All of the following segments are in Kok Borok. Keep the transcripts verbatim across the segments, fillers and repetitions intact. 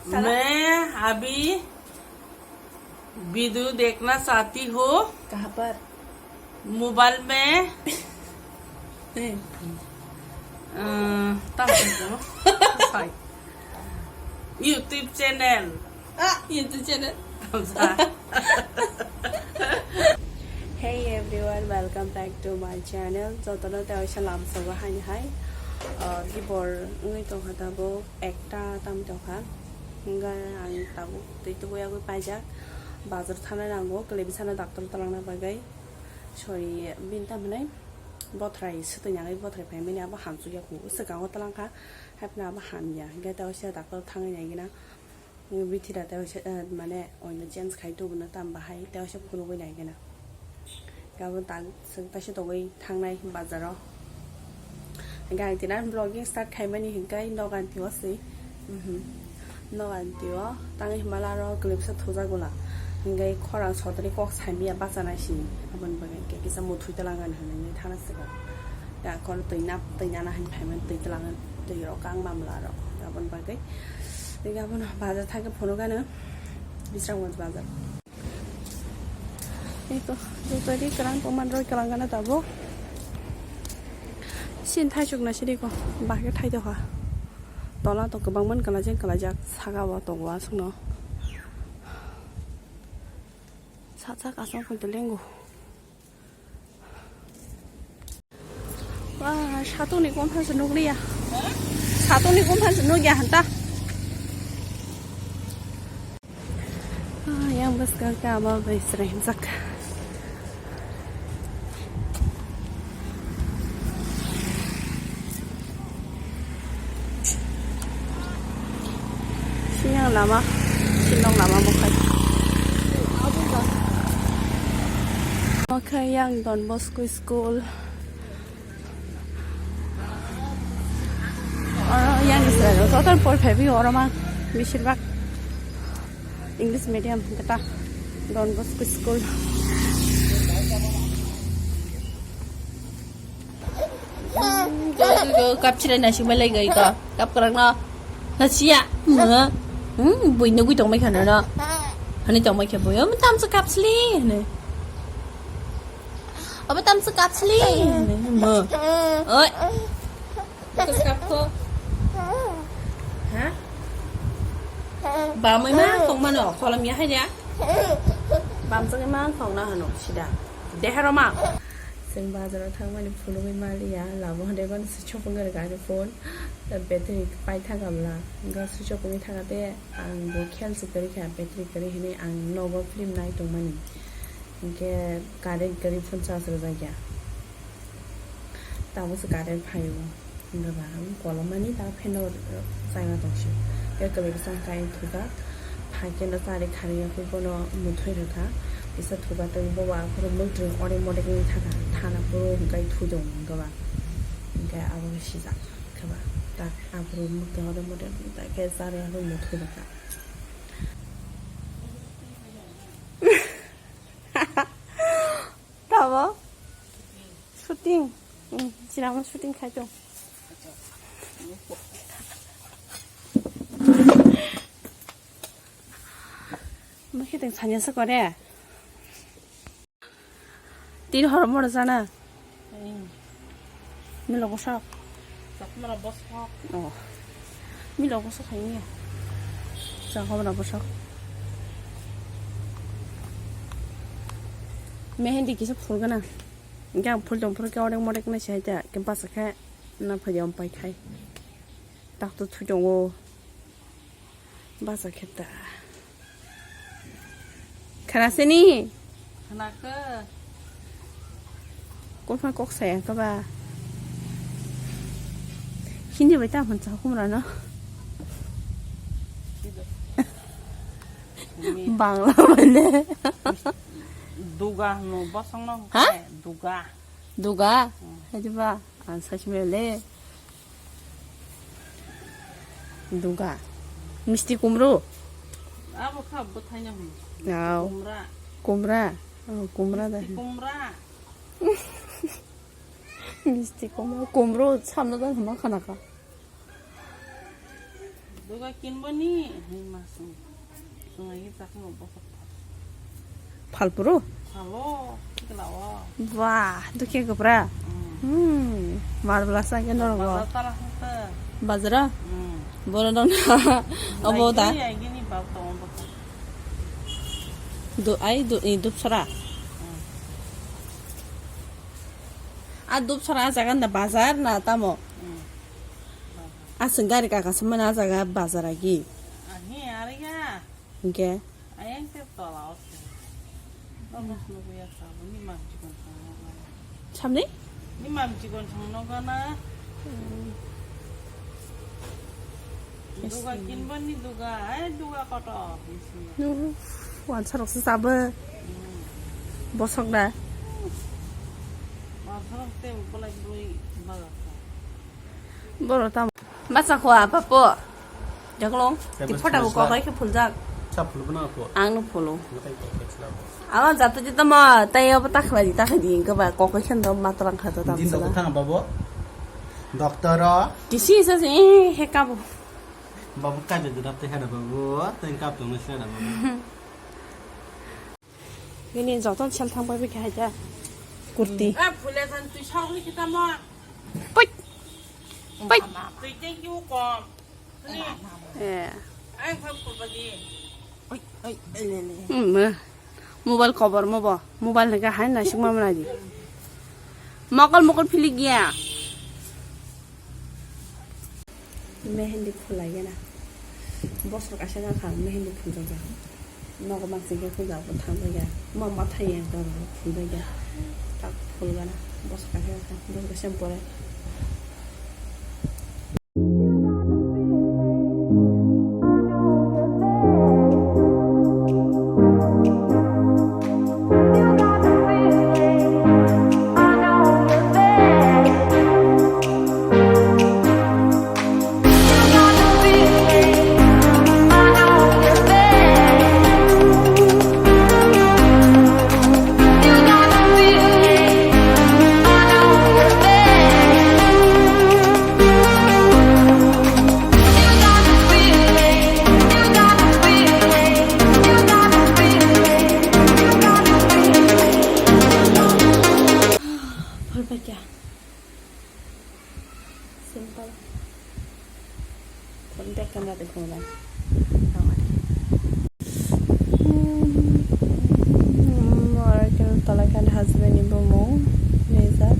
मैं अभी वीडियो देखना चाहती हूँ। कहाँ पर? मोबाइल में। हैं। अ, तब तक हो। Sorry। YouTube channel। आ, YouTube channel। तब सा। Hey everyone, welcome back to my channel. Jotono tei waisa lamsogo haini hai. Ah, gibor wngwi tongkha tabuk ekta tam tongkha. Hwnkhai ang tabuk twi tubui yagwi paijak. Bazar thana nango, kwlwi bwsano doctor twlangna bagwi. Sorry, bini tam hinai bothrai swtwi nangwi bothrai phaimani abo hamsukya kho. Swkango twlangkha, haiphano abo hamya. Hwnkhe tei waisa doctor thangwi naigwna. Bithira tei waisa, eh, mane oino change khai tubuna tam bahai tei waisa phunugwi naigwna. Gabon tak swk taisa tongwi thangnai bazaro. Hwnkhe ang tini vlogging start khaimani hwnkhe nogan tio se. Mhm. Nogan tio tangwi himala aro kwlwibsa thujak gula. Hwnkhe khorang sotoni kok saimaya bachana si. Aboni bagwi hwnkhe kisa muthwi twlangani hwnwi thana swkang. Ya kono twi nap twi nana hwn phaimani twi twlangan twi rok kang mamla rok. Aboni bagwi. Tei abono bazar thangkhe phunukgano Bisramganj bazar. Eko, jotoni kwrang tongmani roi kwlangkha na tabuk. Sini thaisukna sini ko, bahai khe thai tokha. Tola to kwbangma kwlaijak kwlaijak, saka o tongo aswkno. Sak sak aswk poito lengo. Wah, satungni komphang se nukliya. Satungni komphang se nukya hanta. Ah, yang bwskang ka ama bai sreng jak. Siyang lama, sinong lama mokhai. Mokhai yang Don Bosco School. Oro yang Israel, total por phabi oro ma, bisir bak English medium kata Don Bosco School. Go, go, go, kap chilai nasi malai gai ka. Kap kerang na. Nasi ya. Hmm, bui nugui tong mai khana na. Hani tong mai khe bui. Om tam sa kap sli. Hani. Aba tam sa kap sli. Hani. Mo. Oi. Kap ko. Ha? Ba mai ma kong mano. Kolam ya hai ya. Bam sa ma kong na hano sida. Deharoma. Chwng bazaro thangmani phunugwi maliya, lama hwnwi mano switch off wngwi rwkha ani phone. Battery pai thangkha bwla. Hwnkhe switch off wngwi thangkha tei ang bo khel se kwrwi kha, battery kwrwi hwnwi ang nogo film nai tongmani. Hwnkhe current kwrwi phone charge rwjakya. Tabukhe current phaio. Hwnkhe ba ang kolomani ta fan no chaima tongsi. Khe kwlwi bwsang kain thujak. Phaikhe no chari kharwi yakwi bono muthwi rwkha. Kisa thujak tei bobo aphuru mwtwrwng odek modek wngwi thangkha. Thana phuru hwnkhe thujong hwnkhe ba. Hwnkhe abo khe sijak khe ba. Ta aphuru mwtwrwng odek modek wngwi ta khe chari yakwi muthwi rwkha. Tamo? Shooting. Hmm, sinama shooting khai tong. Mui khe teng sanya se kore. Tin hor mor jana. Hmm. Milo bosok. Chakmara bosok. Oh. Milo bosok hai ni. Chakmara bosok. Mehendi kisa phul gana. Hwnkhe ang phul tong phuru khe odek modek nai se hai ta, khe basa khe na phai de om pai khai. Tak to thui tongo. Basa khe ta. Khana sini? Khana khe. Kok pha kok saya khe ba. Hindi bai ta hwn cha khum ra no. Bangla mane. Duga hwno bosongno. Ha? Duga. Duga? Hmm. Hai ba, ang sai simi le. Duga. Misti kumru. Abo kha bwthaino hwn. Ao. Kumra. Kumra. Oh, kumra da. Misti kumra. Misti kumra. Kumru samno da hma khana kha. Duga kinbani, hai ma sung. Sungai kita kan mau bosok. Phalpuru? Phalo, kita lawa. Wah, itu kayak gopra. Hmm. Hmm, mar belasa ke norok. Bazar tara hante. Bazar? Hmm. Boro dong na. Obo da. Lagi, lagi ni bal tong bosok. Do ai do i do sara. Hmm. A dup sara a jaga na bazar na tamo? Hmm. Aswk gari kaka se mani a jaga bazar agi. Ani ariya. Hingke? Ayang te tola oke. Bagus nukuya sabu ni mam chikon chang nogo. Samni? Ni mam chikon chang nogo na. Hmm. Duga kinbani duga, ai duga koto. Nuh, wansa rok se sabo. Bosok da. Wansa rok te ukolai bui baga. Boro tam. Bacha khwa papo. Jaklong. Te ti bas phota bo phulsa. Kokai khe phuljak. Sa phulbo na pho. Ang no phulo. Natai kokai chila pho. Ama jatu jita ma tai abo takhlai di takhlai di engke ba kokai khen do matlang kha to tam sala. Din do thang babo. Doktor o. Kisi sa se, eh, he kabo. Babu kaje dudap te hada babu, teng kap tong se hada babu. Bini joton sel thang pai bikha haja. Kurti. Eh, phule san twi sal ni kita ma. Poi. Poi. Twi thank you kom. Ni. Eh. Ai khap ko bagi. Oi, oi, le, le. Hmm, ma. Mobile cover mo bo. Mobile ni ga hai na sing ma mana di. Mokol mokol phili gya. Mehendi phulai gana. Bosor kaisa gana kha mehendi phunjak jak. Nogo mansing khe phunjak bo thang bai ya. Ma mathai yang ta phunjak ya. Tak phul gana. Bosor kaisa gana kha. Bosor kaisa pore. Phulpaikha. Simple. Phone back camera de phone. Oro khe talaikha husband ni bumung rijak.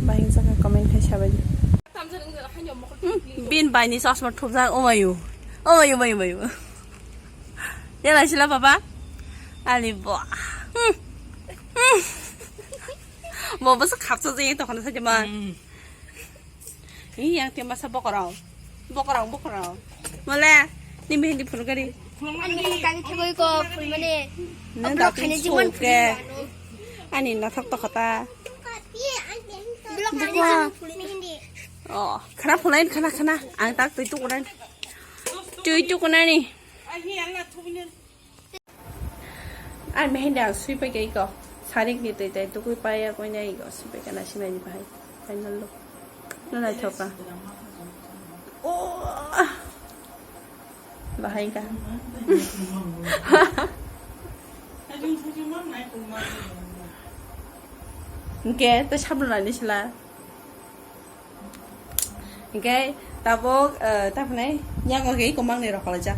Bahing saka comment khai sabai di. Hmm, bin bai ni chosma thupjak omayu. Omayu, omayu, omayu. Yala sila baba. Ali bo. Hmm. Hmm. Bo bwswk khapsa jai tongkha na sajama. Hmm. Hi yang te masa bokorong. Bokorong, bokorong. Mole, ni mehendi phul gari. Ani mehendi kali thagoi ko phul mane. Nang da khaini jimon phul ke. Ani nathok to khata. Block khaini jimon phul mehendi. Oh, khana phulain khana khana. Ang tak tui tu kunan. Tui tu kunani. Ai mehendi ang sui pai kai ko. Sarik ni tui tai tukui pai ya koi nai ko. Sui pai kana sinai ni bahai. Final look. No nai thoka. Oh. Bahai ka. Hingke to sabra ni sila. Hingke tabuk, eh, tabuk nai yago ke iko mang ni rokolaijak.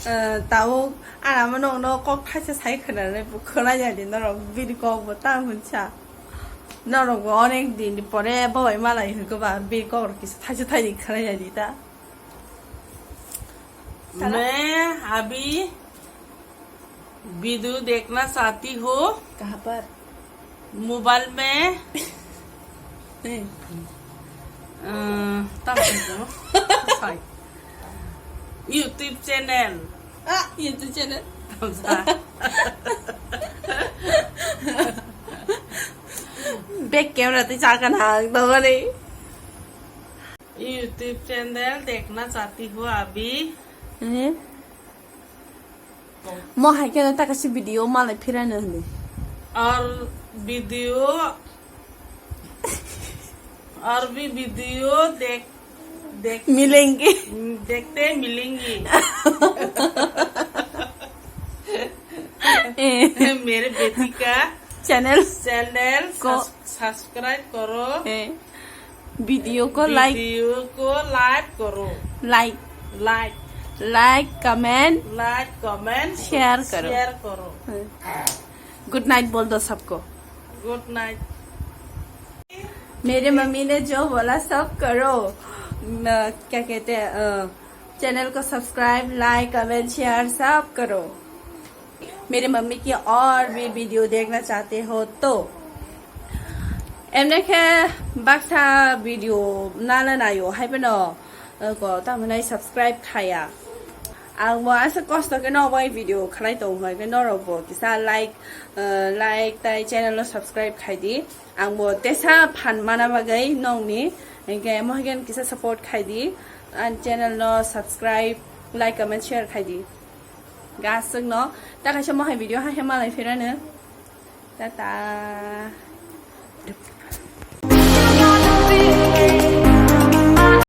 Eh, tabuk ana mo nokno kok thaisa sai khwnanai bo khwnaya di norok bini kok bo ta hwnsa. Norok bo onek din pore bo bai malai hwnkhe ba bini kok rok kisa thaisa thaini khwnaya di ta. मैं अभी वीडियो देखना चाहती हूँ। कहाँ पर? मोबाइल में। नहीं। अ, तब से तो। सॉरी। YouTube channel. आ, YouTube चैनल। तब से। Back camera tei chakana ang tongmani. YouTube channel देखना चाहती हूँ अभी। Eh? Mo hai khe ta kaisa video malai phirano hwnwi. और वीडियो और भी वीडियो देख देख मिलेंगे। देखते मिलेंगे। ए। मेरे बेटी का चैनल चैनल को सब्सक्राइब करो। ए। वीडियो को लाइक वीडियो को लाइक करो। Like like like comment like comment share करो। शेयर करो। गुड नाइट बोल दो सबको। Good night. मेरे मम्मी ने जो बोला सब करो। म, क्या कहते हैं, चैनल को सब्सक्राइब, लाइक, कमेंट, शेयर सब करो। मेरे मम्मी की और भी वीडियो देखना चाहते हो तो। Emne khe baksa video nana nayo hai phano, eh, ko tamo nai subscribe khaya. Ang bo asa kosto khe no bai video khlai tong hai khe norok bo kisa like, eh, like tai channel no subscribe khai di. Ang bo tesa phan mana bagwi nongni, hinkhe mohikhe kisa support khai di. Ang channel no subscribe, like, comment, share khai di. Gaswk no ta kaisa mohai video ha he malai phirano. Tata.